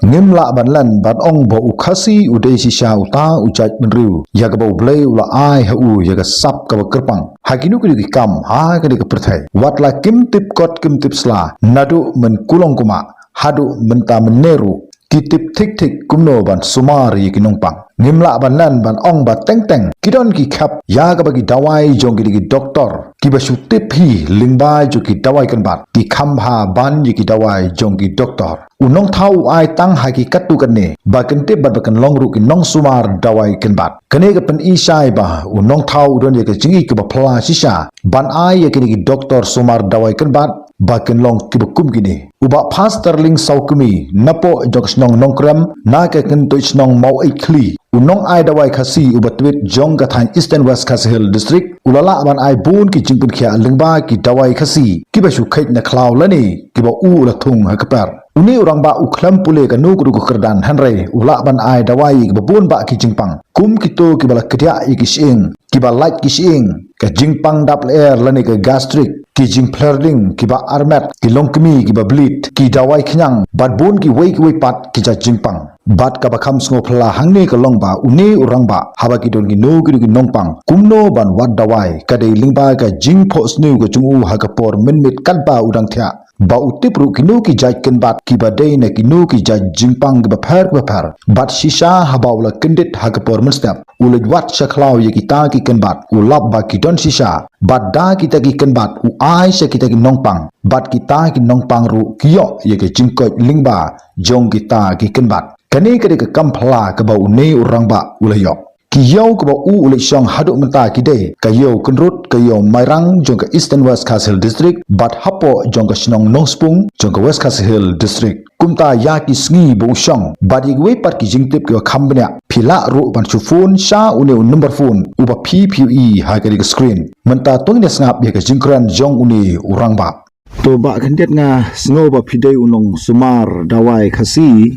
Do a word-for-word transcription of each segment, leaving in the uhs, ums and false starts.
Ngim lah ban len ban ong ba u Khasi u dei shisha uta u jaitbynriew ïa kaba U Blei u la ai ha u ïa ka sap kaba kyrpang ha kino kino ki kam ha kane ka pyrthei. Wat la kim tip kot kim tip sla, naduh mynkulong kumah haduh mynta mynne ruh, ki tip thik thik kumno ban sumar ïa ki nongpang. Ngim lah ban len ban ong ba teng teng ki don ki khep ïa kaba ki dawai jong ki, ki doktor kiba shu tip hi lyngba jong ki dawai kynbat, ki kham bha ban ïa ki dawai jong ki doktor. U nongthaw u ai tang ha ki katto katne ba kin tip bad ba kin long ruh ki nongsumar dawai kynbat. Kane ka pyni shai ba u nongthaw u don ïa ka jingïeit kaba phylla shisha ban ai ïa kine ki doktor sumar dawai kynbat ba kin long kiba kum kine. U Bah Pastor Ling Sawkmi napoh jong ka shnong Nongkrem, na ka kyntoit shnong Maweit Khlieh, u nong ai dawai Khasi uba twit jong ka thaiñ Eastern West Khasi Hills District, u la lah ban ai bun ki jingpynkhiah lyngba ki dawai Khasi kiba shu kheit na khlaw lane kiba u la thung ha ka per. Une u rangbah u khlem pule kano kano ka kyrdan, hynrei u lah ban ai dawai ïa kiba bun bah ki jingpang, kum kito kiba la kdiah ïa ki shyieng, kiba lait ki shyieng, ka jingpang dap lyer lane ka gastric, ki jingphlerding kiba armet, ki longkmie kiba bleed, ki dawai khñiang bad bun kiwei kiwei pat ki jait jingpang. Bad kaba kham sngewphylla hangne ka long ba une u rangbah, haba ki don kino kino ki nongpang, kumno ban wad dawai, ka dei lyngba ka jingphohsniew ka jong u ha ka por mynmiet katba u dang thiah, ba u tip ruh kino ki jait kynbat kiba dei na kino ki jait jingpang kiba pher kiba pher. Bad shisha haba u la kyndit ha ka por mynstep, u leit wad sha khlaw ïa kita ki kynbat, u lap ba ki don shisha. Bad da kita ki kynbat u ai sha kita ki nongpang, bad kita ki nongpang ruh ki ïoh ïa ka jingkoit lyngba jong kita ki kynbat. Kane ka dei ka kam phylla kaba une u rangbah u la ïoh. Ki ïew kaba u u leit shong haduh mynta ki dei ka ïew Kynrut, ka ïew Mairang jong ka Eastern West Khasi Hills District, bad hapoh jong ka shnong Nongspung jong ka West Khasi Hills District. Kumta ïa ki sngi ba u shong bad ïa kiwei pat ki jingtip kiba kham bniah, phi lah ruh ban shu phone sha une u number phone uba phi phi ïohi ha kane ka screen. Mynta to ngin ïa sngap ïa ka jingkren jong une u rangbah. To Bah, khyndiat nga sngew ba phi dei u nongsumar dawai Khasi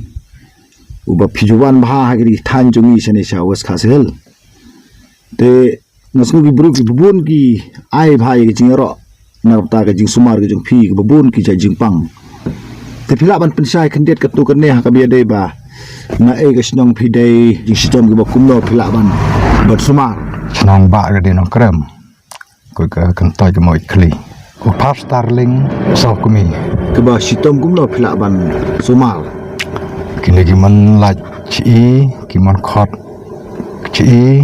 uba phi ju wan bha ha kine ki thaiñ jong ngi shane sha West Khasi Hills. Te nga sngew ki briew kiba bun ki ai bha ïa ka jingïaroh na ka bynta ka jingsumar ka jong phi, kiba bun ki jait jingpang. Te phi lah ban pynshai khyndiat katto katne ha kaba ïadei ba na ei ka shnong phi dei, jingshitom kiba kumno phi lah ban, ban sumar. Shnong bah ka dei Nongkrem. Ko ka kyntoit ka Maweit Khlieh. U Pastor Ling Sawkmi. Kiba shitom kumno phi lah ban sumar. Kine ki mon lait chi, ki mon khot chi,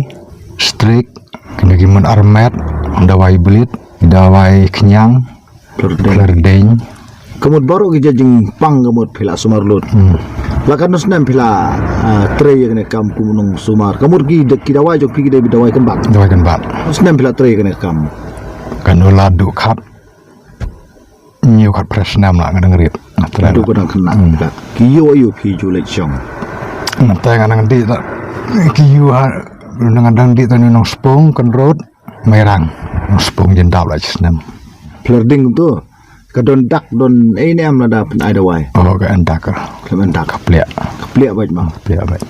strik, kine ki mon armet, dawai bleed, dawai khñiang, Khlerdeng. Khlerdeng. Ka mut baroh ki jait jingpang ka mut phi lah sumar lut. Hmm. La katno snem phi la, ah, trei ïa kane ka kam kum u nongsumar. Ka mut ki da-, ki dawai jong phi ki dei dawai kynbat. Dawai kynbat. Katno snem phi la trei ïa kane ka kam. Katno la duh khat. Ñiew khat phra snem la nga dang rit. Nga trei. Duh la. Ka dang khynnah. Hmm. Ki ïew aïu phi ju leit shong. Nga trei nga dang dih la. Ki ïew ha, nga dang dih ta ni Nongspung, Kynrut. Mairang, Nongspung jin dap la shi snem. Khlerdeng tu ka don dak don ei ne em lada pyn ai dawai. Oh, ka en dak. Khlem en dak. Ka pliah. Ka pliah bait ma. Pliah bait.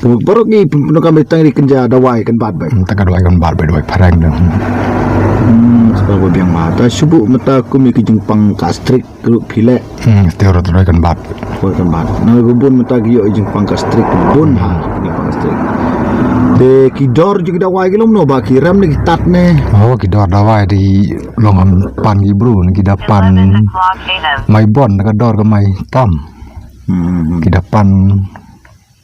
Baroh ngi pyn-, pyndonkam ïa tang ri kynja dawai kynbat bait. Hmm, tang ka dawai kynbat bait, dawai phareng dang. Hmm, spa ba biang ma. Ta shu buh mynta kum ïa ki jingpang ka strik. Group phi leh. Hmm, te ruh te dawai kynbat. Dawai kynbat. Na ka bun mynta ki ïoh jingpang ka strik bun ha, jingpang ka strik. Te ki dor jong ki dawai ki long kumno ba ki rem ne ki tad ne. Oh, ki dor dawai te ki long pan ki bru ne ki da pan. Maibon ne ka dor ka Maitam. Hmm, hmm, hmm. Ki da pan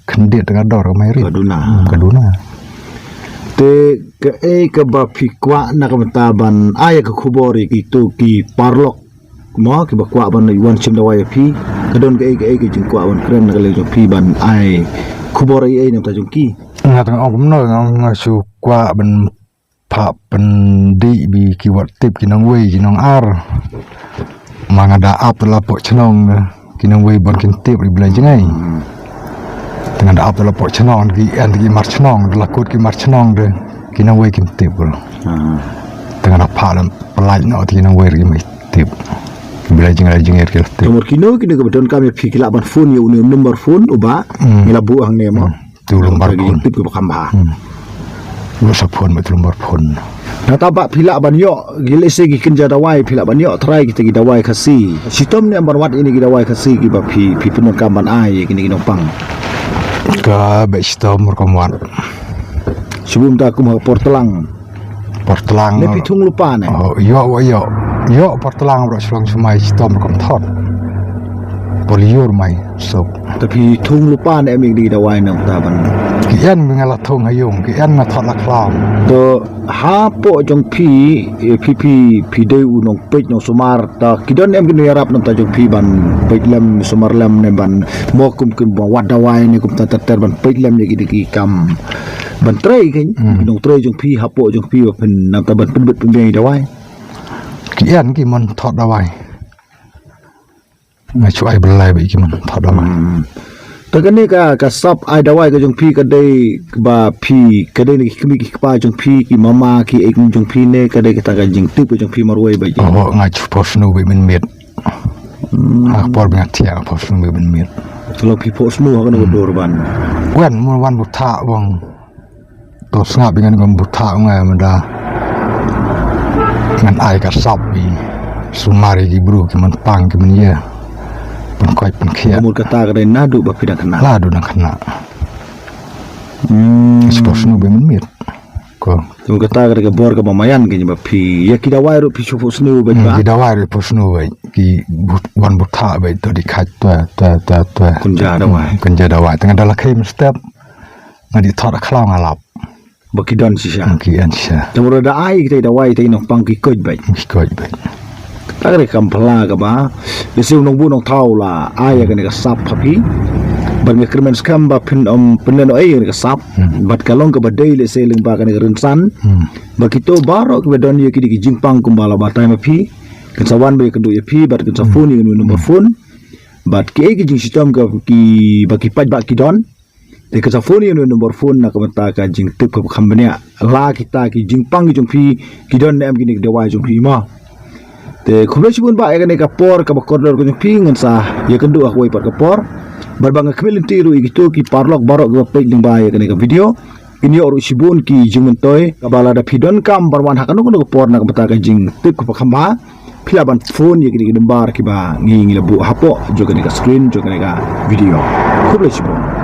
khyndiat ka dor ka Mairit. Ka duna. Hmm, ka duna. Te kaei kaba phi kwah na ka bynta ban ai ka khubor ïa kito ki paralok mo kiba kwah ban wan shim dawai ïa phi. Ka don kaei kaei ka jingkwah ban kren na ka liang jong phi ban ai khubor ei ei na ka bynta jong ki. Nga tang ong kumno, nga, nga shu kwah ban phah pyndih bad ki wat tip ki nongwei ki nongar. Ma nga da ap la poh chnong, ki nongwei bun kin tip ri Blei jngai. Hmm. Te nga da ap la poh chnong ki en ki mar chnong, la kut ki mar chnong de ki nongwei kin tip bro. Hmm. Te nga da phah la pynlait noh te ki nongwei ri mai tip. Blei jngai jngai ri tip. Ka mut kino kino kiba donkam ïa phi ki lah ban phone ïa une u number phone uba. Hmm. Ngi la buh hangne mo. Hmm. Te u lumbar phone. Tip kiba kham bha. Hmm. U sa phone bad u lumbar phone. Nangta ba phi lah ban ïoh, ki lehse ki kynja dawai, phi lah ban ïoh trai kita ki dawai Khasi. Shitom ne em ban wad ïa kine ki dawai Khasi kiba phi, phi pyndonkam ban ai ïa kine ki nongpang? Ka beh shitom ruh kam wad. Shibun ta kum ha por tlang. Por tlang. Ne phi thung lypa ne? Oh, ïoh, ïoh. Ïoh por tlang ruh shlong sumai shitom ruh kam thot. Por lyiur mai suk. Te phi thung lypa ne em ïa kine ki dawai nangta ban? Ki en, nga la thung ha ïung, ki en nga thot la khlaw. To hapoh jong phi, eh, phi, phi, phi dei u nongpeit nongsumar, ta ki don em ki nongïarap nangta jong phi ban peit lem, sumar lem ne ban mo kum kin ba wad dawai ne kumta ter ter ban peit lem ïa kine ki kam ban trei kein, Hmm. ki nongtrei jong phi hapoh jong phi ba phin nangta ban pynbit pynbiang ïa dawai? Ki en ki mon thot dawai. Nga shu ai blai ba ki mon thot dawai. Hmm. Ta kane ka, ka sap ai dawai ka jong phi ka dei ba phi, ka dei na ki kmie ki kpa jong phi, ki mama, ki ei jong phi ne ka dei kata ka jingtip ka jong phi marwei ba ki? Oh, nga shu phohsniew ba mynmiet. Hmm. Ha por ba nga thiah phohsniew ba mynmiet. Te la phi phohsniew ha kano ka Hmm. dur ban? Wan, mo wan buta bang. To sngap ïa ngan kum buta nga mynta. Ngan ai ka sap ïa sumar ïa ki briew ki mon pang ki mon ïa. Pynkoit pynkhiah. Ka mut kata ka dei naduh ba phi dang khynnah? Naduh dang khynnah. Hmm. Shu phohsniew ba mynmiet. Ko. Te mut kata ka dei ka bor kaba maïan kein ba phi ïa ki dawai ruh phi shu phohsniew ba Hmm, ba? Ki dawai ruh phohsniew ba. Ki but-, wan buta ba to di khat to, to, to, to. Kynja dawai. Hmm, kynja dawai. Tang da la khim step. Nga di thot khlaw nga lap. Ba ki don shisha. Hmm, ki en shisha. Te mut da ai kita dawai te nongpang ki koit beit. Ki koit beit. Ta ka dei kam pla kaba. Lehse u nongbuh nongthaw la ai ïa kane ka sap ha phi. Bad nga kyrmen skhem ba phin ym pynlehnohei ïa kane ka sap. Hmm. Bad ka long kaba dei lehse lyngba kane ka rynsan. Hmm. Ba kito baroh kiba don ïa ki dei ki jingpang kumba la batai ma phi. Kin sa wan ba ïakynduh ïa phi bad kin sa Hmm. phone ïa kane ka number Hmm. phone. Bad kiei ki jingshitom ka ki ba ki paidbah ki don. Te kin sa phone ïa u number phone na ka bynta ka jingtip kaba kham bniah. La kita ki jingpang ki jong phi ki don ne em kine ki dawai jong phi mo. Te khublei shibun bah ïa kane ka por kaba kordor ka jong phi, ngan sa ïakynduh ha kawei pat ka por. Bad ba nga khmih lynti ruh ïa kito ki paralok baroh kiba peit lyngba ïa kane ka video. Kin ïoh ruh shibun ki jingmyntoi kaba lada phi donkam ban wan ha kano kano ka por na ka bynta ka jingtip kaba kham bha. Phi lah ban phone ïa kine ki number kiba ngi ngi la buh hapoh jong kane ka screen jong kane ka video. Khublei shibun.